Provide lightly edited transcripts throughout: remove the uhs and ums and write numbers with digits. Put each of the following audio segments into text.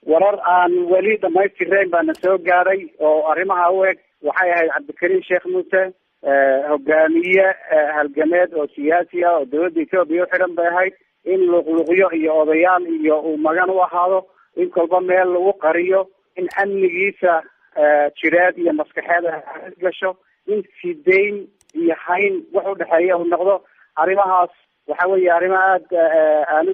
Warar aan weli dhamaystirayn baana soo gaaray oo arrimaha u eg. Waxay ahayd Cabdikariim Sheekh Muuse hogaamiye halgameed oo siyaasi ah oo dowladda Etoobiya uxidhan bay ahayd in luqluqyo iyo odayaal iyo uu magan u ahaado, in kolba meel lagu qariyo, in amnigiisa jireed iyo maskaxeed ay gasho, in sideyn iyo hayn wax udhexeeya uu noqdo. Arrimahaas waxa weeye arrimo aada aan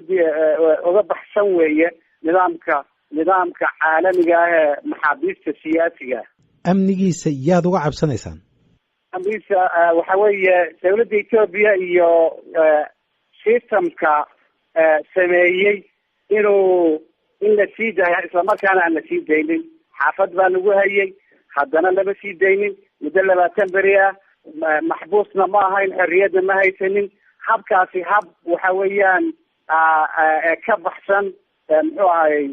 uga baxsan weeye nidaamka caalamiga ah ee maxaabiista siyaasiga. Amnigiisa yaad uga cabsanaysaan? Amnigiisa waxa weeye dowladda Etoobiya iyo systemka sameeyey inuu in la sii daayo islamarkaana aan la sii daynin. Xaafad baa lagu hayay, haddana lama sii daynin muddo 20 beri ah. Maxbuusna ma ahayn, xorriyadna ma haysanin. Habkaasi hab waxa weeyaan ka baxsan, muxuu ahay,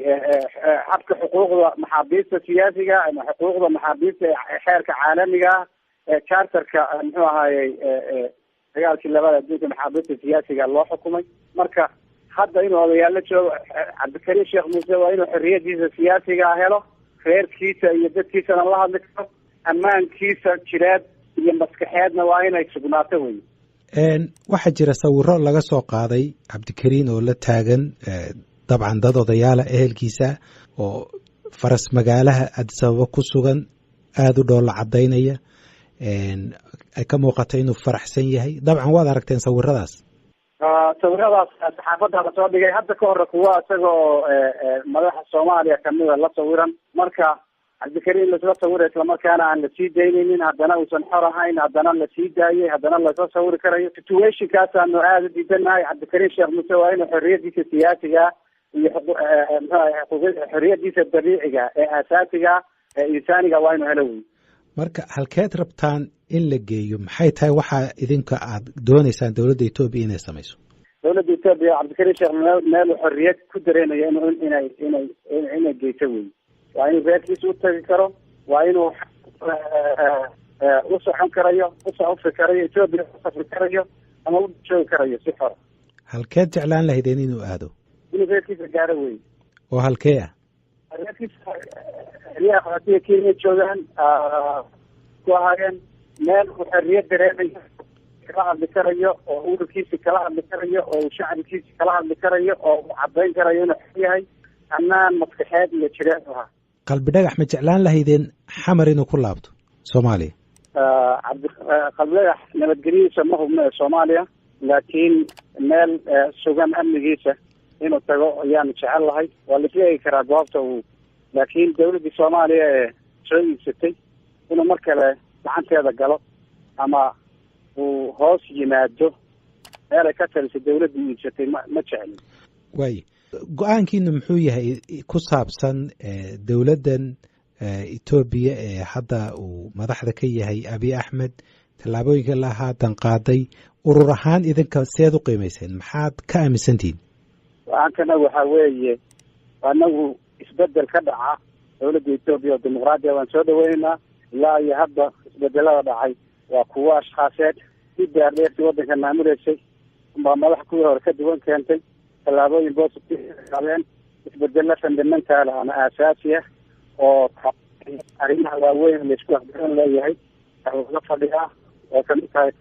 habka xuquuqda maxaabiista siyaasiga ama xuquuqda maxaabiista xeerka caalamiga ah ee charterka, muxuu ahayey, dagaalkii labada adduunka maxaabiista siyaasiga loo xukumay. Marka hadda inuu odayaal la joogo, Cabdikariim Sheekh Muuse waa inuu xorriyadiisa siyaasiga helo, reerkiisa iyo dadkiisana la hadli karo, ammaankiisa jireed iyo maskaxeedna waa inay sugnaato wey. Waxaa jira sawiro laga soo qaaday Cabdikariin oo la taagan dabcan dad odayaala ehelkiisa oo faras magaalaha Addis Ababa ku sugan, aada u dhoolla cadaynaya, ay ka muuqata inuu faraxsan yahay. Dabcan waad aragteen sawiradaas? Sawiradaas saxaafadda lasoo dhigay hadda ka hore, kuwa isagoo madaxa Soomaaliya kamida la sawiran. Marka Cabdikariim laisla sawira islamarkaana aan lasii daynaynin, haddana uusan xor ahayn, haddana lasii daayay, haddana lasla sawiri karayo, situationkaasaanu aada u diidanahay. Cabdikariim Sheekh Muuse waa inuu xorriyadiisa siyaasiga iyo mxua xorriyadiisa dabiiciga ee aasaasiga ee insaaniga waa inuu helo wey. Marka halkeed rabtaan in la geeyo? Maxay tahay waxaa idinka aad dooneysaan dowladda Etoobiya inay samayso? Dowladda Etoobiya Cabdikariim Sheekh meel uu xorriyad ku dareenayo in inay inay inay geyso wey. Waa inuu reerkiisa u tagi karo, waa inuu u socon karayo, u safri karayo, Etoobiya u safri karayo ama u joogi karayo si xora. Halkeed jeclaan lahaydeen inuu aado? Inuu reerkiisa gaaro wey. Oo halkee ah? Reerkiisa xeryaha qaxootiga Kenya joogaan ku ahaayeen. Meel uu xorriyad dareemayo, kala hadli karayo, oo ururkiisa kala hadli karayo, oo uu shacabkiisa kala hadli karayo, oo uu caddayn karayo inuu xor yahay, ammaan maskaxeed iyo jireed ahaa. Qalbi Dhagax ma jeclaan lahaydeen Xamar inuu ku laabto Soomaaliya? Cabdi Qalbi Dhagax nabadgelyadiisa ma hubno ee Soomaaliya, laakiin meel sugan amnigiisa inuu tago ayaanu jecel lahay. Waa la isla eegi karaa goobta uu, laakiin dawladdii Soomaaliya ee soo iibsatay inuu mar kale gacanteeda galo ama uu hoos yimaado meel ay ka talisay dawladdii iibsatay ma jeclin. Waay, go-aankiinu muxuu yahay ku saabsan dowladdan Etoobiya ee hadda uu madaxda ka yahay Abiy Axmed, tallaabooyinka la haatan qaaday? Urur ahaan idinka seed u qiimayseen? Maxaad ka aaminsantihiin? Go-aankana waxaa weeye, anagu isbedel ka dhaca dowladda Etoobiya oo dimuqraadiya waan soo dhaweynaynaa. Ilaa iyo hadda isbedelada dhacay waa kuwo ashkhaaseed. Si daardheertii waddanka maamuleysay baa madax kuwii hore ka duwan keentay, tallaabooyin positive qaadeen, isbedelo fundamental ama aasaasi ah oo arrimaha waaweyn laisku afgaran leeyahay laga fadhiyaa, oo kamid tahay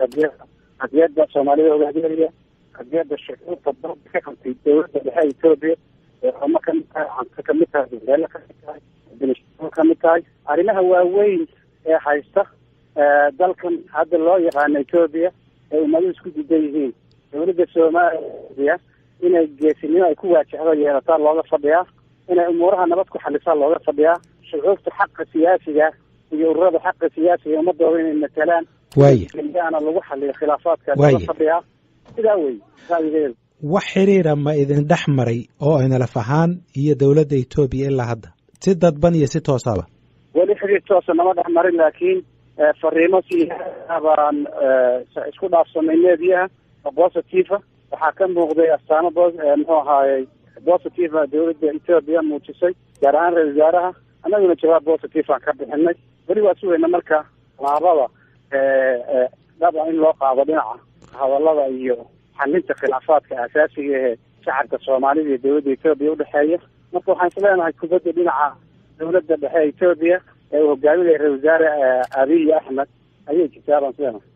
qadiyada Soomaalida ogaadeelaya, qadiyada shucuurta dalka ka qabtay dowladda dhexe Etoobiya ee Oromo kamid tahay, Canto kamid tahay, Beelo kamid tahay, Benishul kamid tahay, arrimaha waaweyn ee haysta dalkan hadda loo yaqaano Etoobiya ee ummaduhu isku diidan yihiin. Dowladda Soomaaliya inay geesinimo ay ku waajahdo yeelataa looga fadhiyaa, inay umuuraha nabad ku xalisaa looga fadhiyaa, shucuurta xaqa siyaasiga iyo ururada xaqa siyaasiga ummadooda inay matalaan yaana lagu xaliyo khilaafaadka looga fadhiyaa. Sidaa wey ra'yigeedu. Wax xiriira ma idin dhex maray oo aynalaf ahaan iyo dowladda Etoobiya ilaa hadda, si dadban iyo si toosaba? Weli xiriir toosa nama dhex marin, laakiin fariimo si baan isku dhaafsanay meediyaha oo positive. Waxaa ka muuqday astaamo muxuu ahaayey positive dowladda Etoobiya muujisay, gaar ahaan ra-isul wasaaraha. Annaguna jawaab positive aan ka bixinay. Weli waa sugayna marka laabada dhaba in loo qaado dhinaca hadallada iyo xalinta khilaafaadka aasaasiga ee Shacabka Soomaalida iyo dowladda Etoobiya udhexeeya. Marka waxaan isleenahay kubadda dhinaca dowladda dhexe Etoobiya ee uu hogaaminaya ra-isul wasaare Abiy Axmed ayay jirtaa baan isleenahay.